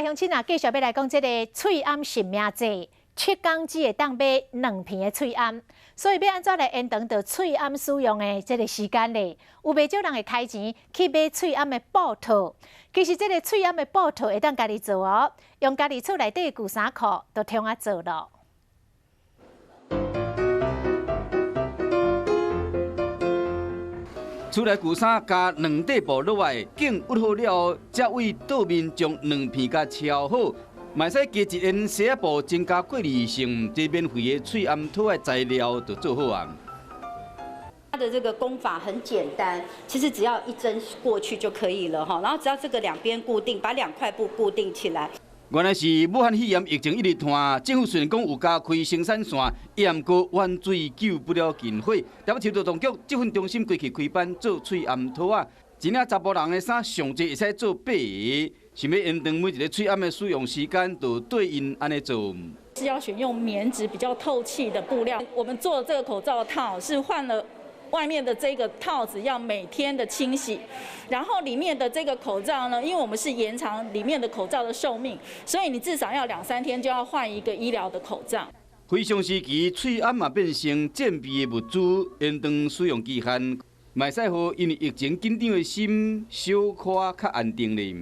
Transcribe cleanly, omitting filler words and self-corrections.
鄉親啊，繼續欲來講這个喙罨實名制，7工只會當買兩片的喙罨，所以欲按怎來延長著喙罨使用的這个時間咧？有袂少人會開錢去買喙罨的布套。其實這个喙罨的布套會當家己做哦，用家己厝內底舊衫褲就通啊做囉。厝內舊衫加兩塊布落來，緊屈好了後，才對倒面將兩片共車好。嘛會使加一緣紗仔布，增加過濾性。這免費的喙罨套的材料就做好啊。它的這個工法很簡單，其實只要一針過去就可以了哈。然後只要這個兩邊固定，把兩塊布固定起來。原來是武漢肺炎疫情一直拖，政府雖然講有加開生產線，也毋過遠水救不了近火。台北市勞動局職訓中心規氣開班做喙罨套仔，一領查埔人的衫上濟會使做八个，想欲延長每一个喙罨的使用時間，就對𪜶按呢做。是要選用棉質比較透氣的布料。我們做這個口罩套是換了外面的這個套子要每天的清洗，然後裡面的這個口罩呢，因為我們是延長裡面的口罩的壽命，所以你至少要兩三天就要換一個醫療的口罩。非常時期，喙罨嘛變成戰備的物資，延長使用期限，嘛會使予因為疫情緊張的心小可較安定咧。